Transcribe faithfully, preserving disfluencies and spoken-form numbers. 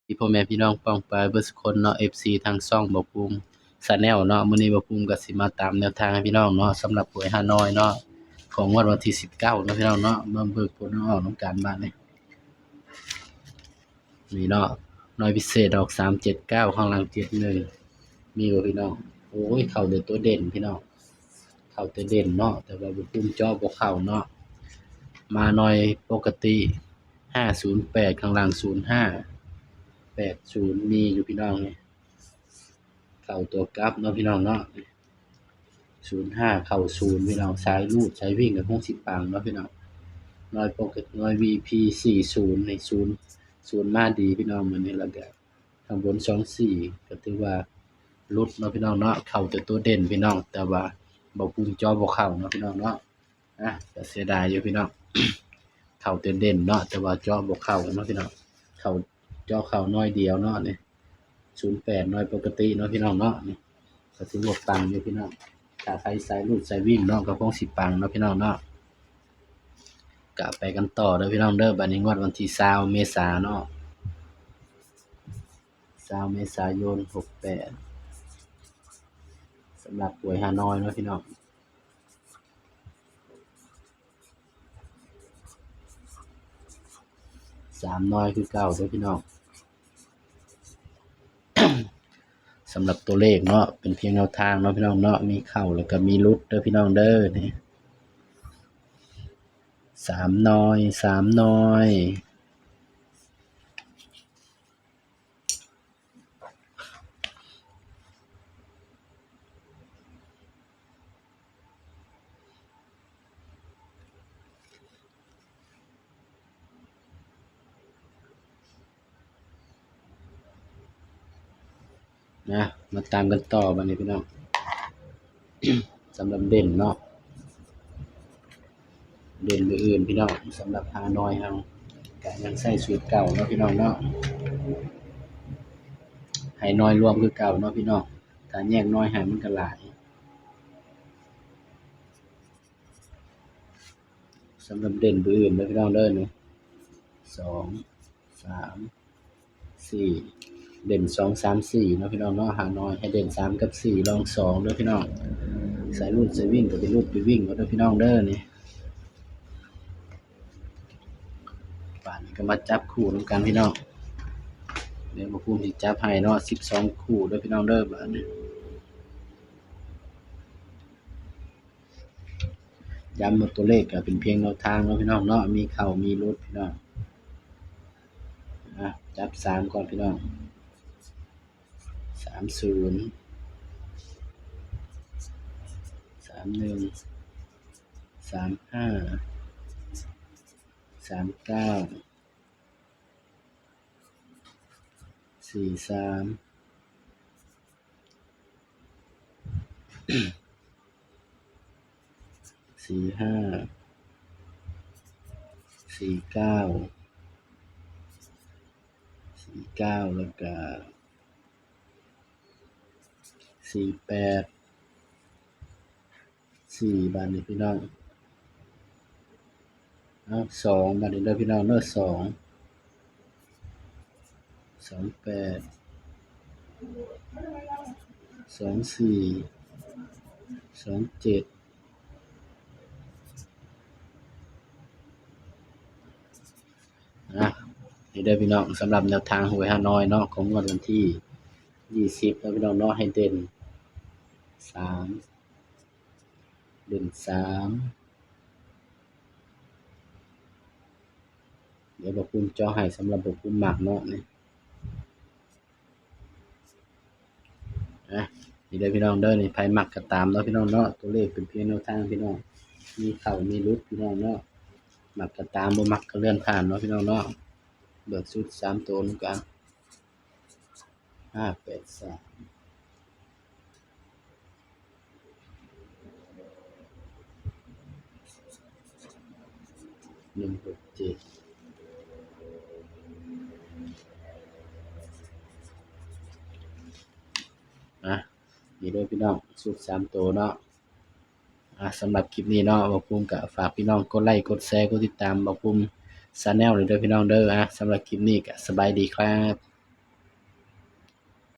ที่พ่อแม่พี่น้องป้องปายเบิดสุคนเนาะ เอฟซี ทางช่องบ่าวภูมิ Channel เนาะ มื้อนี้บ่าวภูมิก็สิมาตามแนวทางให้พี่น้องเนาะ สำหรับหวยฮานอยเนาะ ของงวดวันที่สิบเก้าเนาะพี่น้องเนาะ มาเบิ่งผลออกนำกันบาดนี้ นี่เนาะ หน่วยพิเศษออก สามเจ็ดเก้า ข้างล่าง เจ็ดหนึ่ง มีบ่พี่น้อง โอ้ย เข้าแต่ตัวเด่นพี่น้อง เข้าแต่เด่นเนาะ แต่ว่าบ่าวภูมิเจาะบ่เข้าเนาะ มาหน่วยปกติ ห้าศูนย์แปด ข้างล่าง ศูนย์ห้า แปดศูนย์ มีอยู่พี่น้องนี่ เข้าตัวกลับเนาะพี่น้องเนาะ ศูนย์ห้า เข้าศูนย์พี่น้อง สายรูดสายวิ่งก็คงสิปังเนาะพี่น้อง หน่วยปกติ หน่วย วีพี สี่ศูนย์ นี่ ศูนย์ ศูนย์ มาดีพี่น้องมื้อนี้ แล้วก็ข้างบน สองสี่ ก็ถือว่าหลุดเนาะพี่น้องเนาะ เข้าแต่ตัวเด่นพี่น้อง แต่ว่าบ่าวภูมิเจาะบ่เข้าเนาะพี่น้องเนาะ อ่ะ ก็เสียดายอยู่พี่น้อง เข้าแต่เด่นเนาะ แต่ว่าเจาะบ่เข้าเนาะพี่น้อง เข้า เจาะเข้าหน่วยเดียวเนาะนี่ ศูนย์แปด หน่วยปกติเนาะพี่น้องเนาะ นี่ ก็ถือว่าปังอยู่พี่น้อง ถ้าใครสายรูดสายวิ่งเนาะ ก็คงสิปังเนาะพี่น้องเนาะ ก็ไปกันต่อเด้อพี่น้องเด้อ บาดนี้งวดวันที่ ซาว เมษาเนาะ ซาว เมษายน หกแปด สำหรับหวยฮานอยเนาะพี่น้อง สามหน่วยคือเก่าเด้อพี่น้อง สำหรับตัวเลขเนาะ เป็นเพียงแนวทางเนาะพี่น้องเนาะ มีเข้าแล้วก็มีหลุดเด้อพี่น้องเด้อ นี่ สามหน่วย สามหน่วย นะ มาตามกันต่อบาดนี้พี่น้อง สำหรับเด่นเนาะ เด่นมื้ออื่นพี่น้อง สำหรับฮานอยเฮาก็ยังใช้สูตรเก่าเนาะพี่น้องเนาะ ให้หน่วยรวมคือเก่าเนาะพี่น้อง ถ้าแยกหน่วยให้มันก็หลาย สำหรับเด่นมื้ออื่นเด้อพี่น้องเด้อ นี่ สอง สาม สี่ เด่น สอง สาม สี่ เนาะพี่น้องเนาะ ฮานอยให้เด่น สาม กับ สี่ รอง สอง เด้อพี่น้อง สายรูดสายวิ่งก็ไปรูดไปวิ่งเอาเด้อพี่น้องเด้อ นี่ บาดนี้ก็มาจับคู่นำกันพี่น้อง เดี๋ยวบ่าวภูมิสิจับให้เนาะ สิบสอง คู่เด้อพี่น้องเด้อ บาดนี้ ย้ำว่าตัวเลขก็เป็นเพียงแนวทางเนาะพี่น้องเนาะ มีเข้ามีหลุดพี่น้อง อ่ะ จับ สาม ก่อนพี่น้อง สามศูนย์ สามหนึ่ง สามห้า สามเก้า สี่สาม สี่ห้า สี่เก้า สี่เก้า แล้วก็ สี่แปด สี่ บาดนี้พี่น้อง เอา สอง บาดนี้เด้อพี่น้องเด้อ สอง สองแปด สองสี่ สองเจ็ด อ่ะ นี่เด้อพี่น้อง สำหรับแนวทางหวยฮานอยเนาะ ของงวดวันที่ ยี่สิบ เนาะพี่น้องเนาะ ให้เด่น สาม เด่น สาม เดี๋ยวบ่าวภูมิเจาะให้ สำหรับบ่าวภูมิมักเนาะ นี่ อ่ะ นี่เด้อพี่น้องเด้อ นี่ ไผมักก็ตามเนาะพี่น้องเนาะ ตัวเลขเป็นเพียงแนวทางพี่น้อง มีเข้ามีหลุดพี่น้องเนาะ มักก็ตาม บ่มักก็เลื่อนผ่านเนาะพี่น้องเนาะ เบิ่งชุดสามตัวนำกัน ห้าแปดสาม หนึ่งหกเจ็ด นะ นี่เด้อพี่น้อง ชุดสามตัวเนาะ อ่ะ สำหรับคลิปนี้เนาะ บ่าวภูมิก็ฝากพี่น้องกดไลค์ กดแชร์ กดติดตามบ่าวภูมิ Channel เลยเด้อพี่น้องเด้อ อ่ะ สำหรับคลิปนี้ก็สบายดีครับ